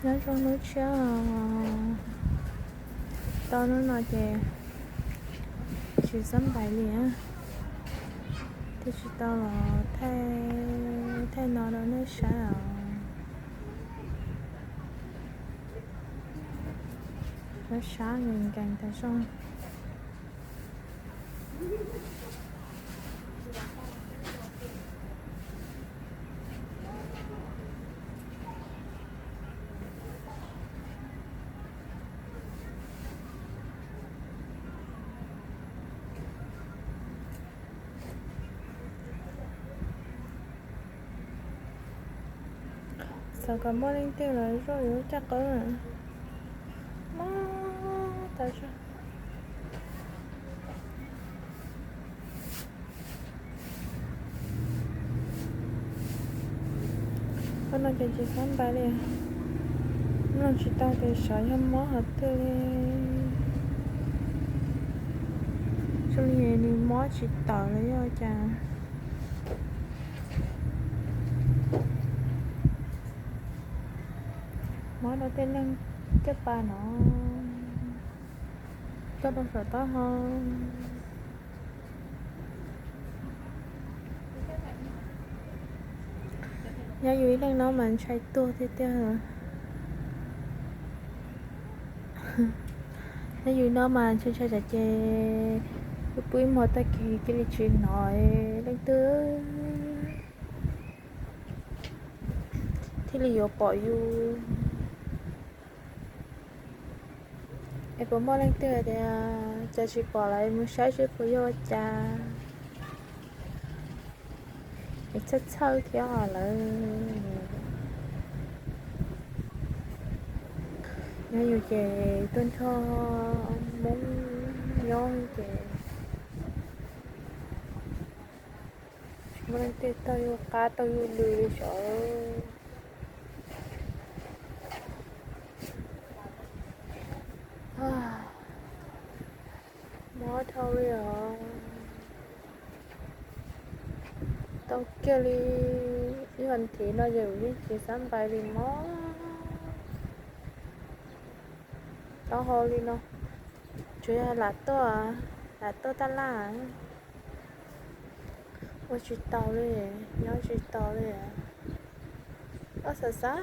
Nyob zoo hnub tshiab, tau hnub no ces tsis xab npais li, thiaj tsis tau los thaij no rau nej saib os. Sab sab nkees nkees tas zog. Xav kom muaj leej twg los zuaj yus lub caj qwb. Mob tas zog. Hnub no ces tsis xab npais li, mloog tsis tau tias xyov yog mob qhov twg li. Zoo li nws mob tsis tawm los yog cas. Mob rau tej leeg caj pas no, coj rau saum taub hau. Nyob yus ib leeg no mas ntshai tuag tiag tiag. Nyob yus no mas ntshai ntshai tsam ces pw ib hmo tag kis cia li tsis hnov leej twg thiaj li yuav pom yus. Es puas muaj leej twg hais tias cas tsis pom lawm, mus saib seb puas yog ua cas. Es txhawj txhawj thiab lawm. Nyob yus ces tuaj nrog Hmoob nyob ces tsis muaj leej twg taug yus qab taug yus lw li sav. Mob dhau li os. Tau kiag li ib vas thiv no ces kuv yeej tsis xav npais li mob taub hau li no. Tsuas yog lam tuaj, lam tuaj taj laj, ua tsis tau li, nyob tsis tau li. Ob xav xav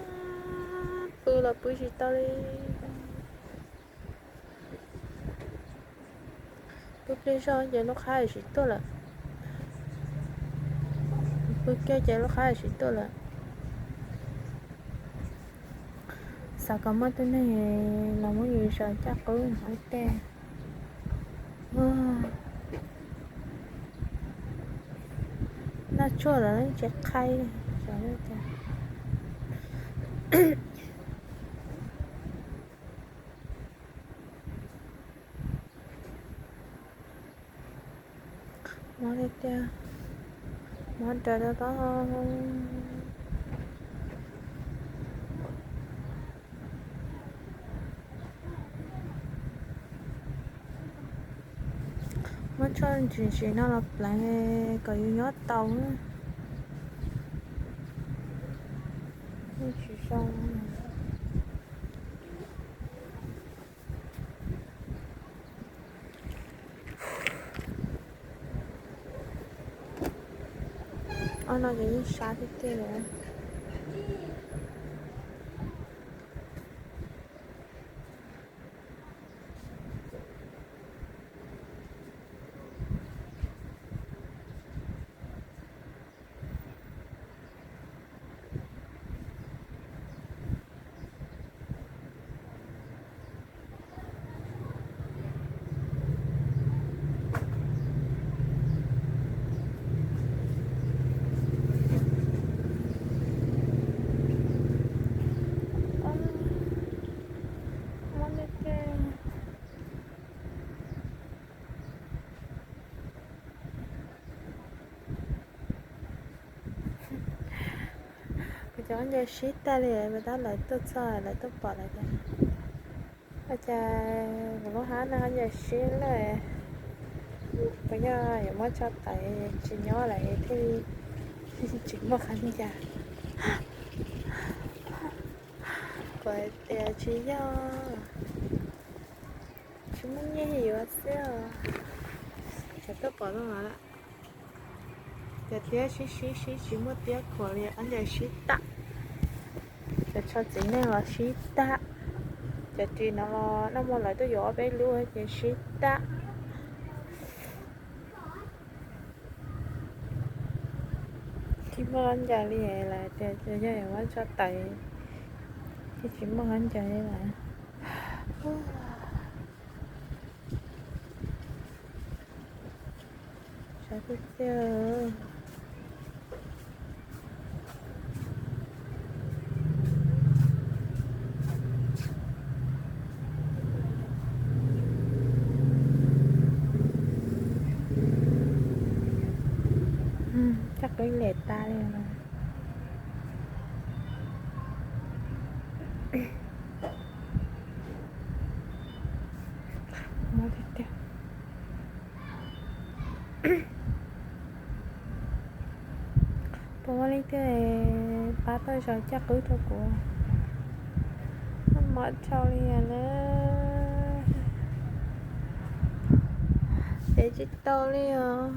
pw los pw tsis tau li. Pw pliag zog ces lub qhab tsis tuaj lawm. Pw kiag ces lub qhab tsis tuaj lawm. Xav kom muaj tus neeg los muab yus zov caj qub hnov tej. Noj tshuaj lawm tsis qhai. Mob tiag tiag, mob raws rau taub hau. Muab tshuaj ntsim ntsim no los pleev kom yus nyob tau. Tsis zoo. Ob no ces yeej sab tiag tiag li. Kuv cov ncaws sib tag li, tab lawv tuaj txog lawv tuaj pom lawv tias, ua cas kuv lub hab no ho ncaws sib lawm. Puas yog yuav muab tso tawm tsis nyob lawm thiaj li tsis muaj qhov ncas. Pom tias tsis yog, tsis muaj nyiaj yuav xwb os. Cov tuaj pom no lawm, cov tiab sib sib sib tsis muaj tiab khuam li, ob ncaws sib tag. Cov tsho txiv neej los sib tag. Cov ris no los noj muag lawv tuaj yuav ob peb lub ces sib tag. Tsis muaj ob ncaws li lawm tias yog muab tso tawm, tsis muaj ob ncaws li lawm. Sab tiag tiag. Caj qwb lem tas li. Mob tiag tiag. Puas muaj leej twg pab tau zaum caj qwb rau kuv? Mob dhau li na. Dev tsis tau li os.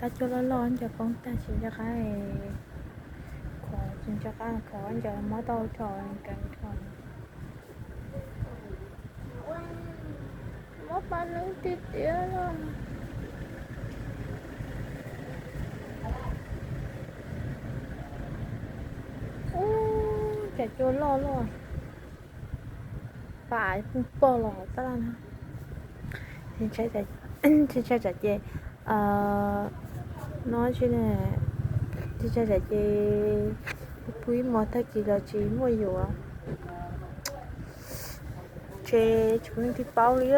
Tab cua loj loj ncaws poob tag tsis nco qab, khuav tsis nco qab khuav ncaws mob tau dhau nkaus dhau. Mob pa neeb tiag tiag. Ub, cas cua loj loj. Pam pog los hauv tab laj na. Tsis ntshai tsam ces no tsis ne, tsis ntshai tsam ces pw ib hmos tag kis los tsis muaj yuav. Ces tsis muaj leej twg paub li.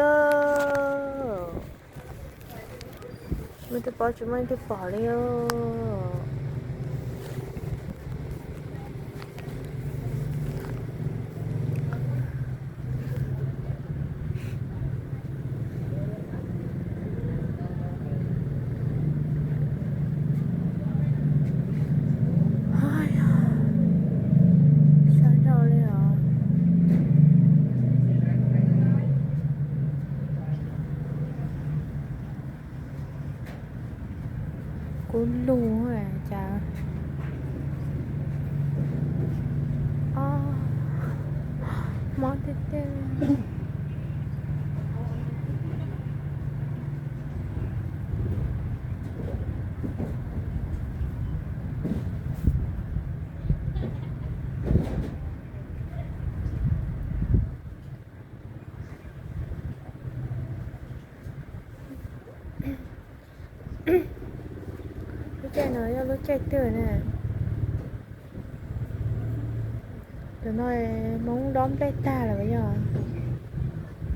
Tsis muaj leej twg paub, tsis muaj leej twg pom li. Sab dhau li os. Kub lug cas. Mob tiag tiag. Lub caij no yog lub caij twg na? Tam no Hmoob dob nplej tag lawm yog?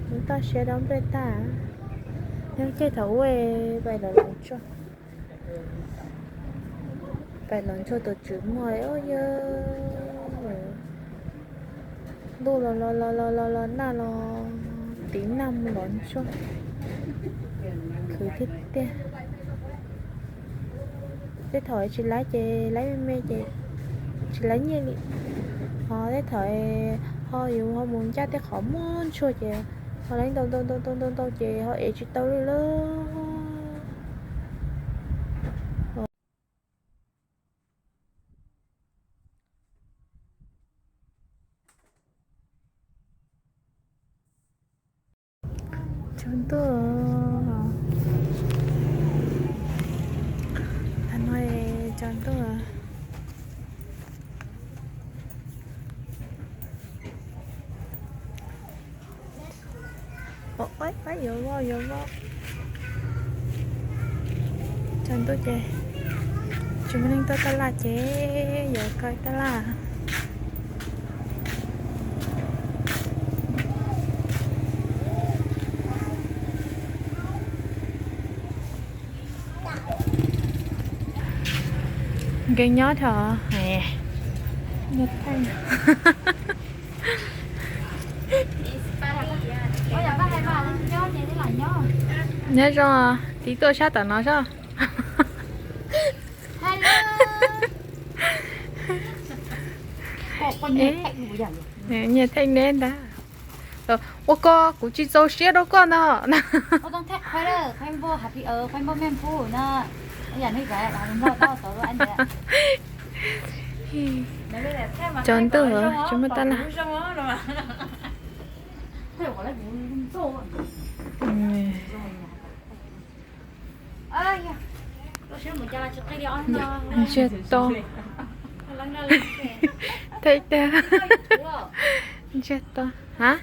Hmoob toj siab dob nplej tag. Yog lub caij thaum ub pais los los tsuag, pais los ntsuag tus tswv muag yog ntuj los los los los los los nag los tiv nag mus los ntsuag, khwv tiag tiag. Tej thaum tsis laib ces laib me me ces tsis laib nyiaj li. Ho tej thaum ho yus ho mus ncaj tej qhov muaj ntsuag ces ho laib ntau ntau ntau ntau ntau ntau ces ho ev tsis tau li lawm. Tsaus ntuj. Thaum no tsaus ntuj. Ua, yuav voj, yuav voj. Tsaus ntuj ces tsis muaj neeg tuaj taj laj ces yuav kaw taj laj. Nkees nyob tho. Nyob zoo, tiv tuaj sab tom no sab. Nyias theej neb ntag. Ua koj, kuv tsis txaus siab rau koj no. Tsaus ntuj, tsis muaj taj laj. Ntsiag to. Theej tag. Ntsiag to. Ha?